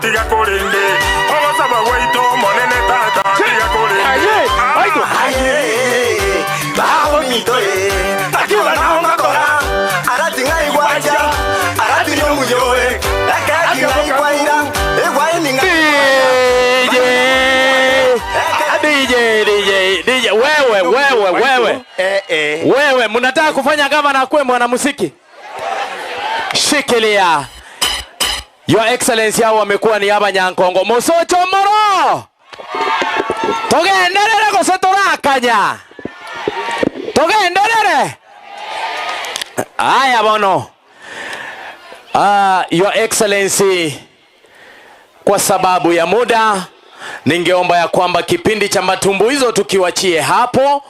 tiga korende ogosaba gwaito Omonene Tata tiga korende. DJ DJ DJ DJ, wewe wewe wewe wewe, mnataka kufanya gavana akuwe mwanamuziki? Shikilia. Your Excellency, hao wamekuwa ni abanyankongo mosocho moro togenderere gose torakanya togenderere. Aya bono. Your Excellency, kwa sababu ya muda ningeomba ya kwamba kipindi cha matumbuizo tukiwachie hapo.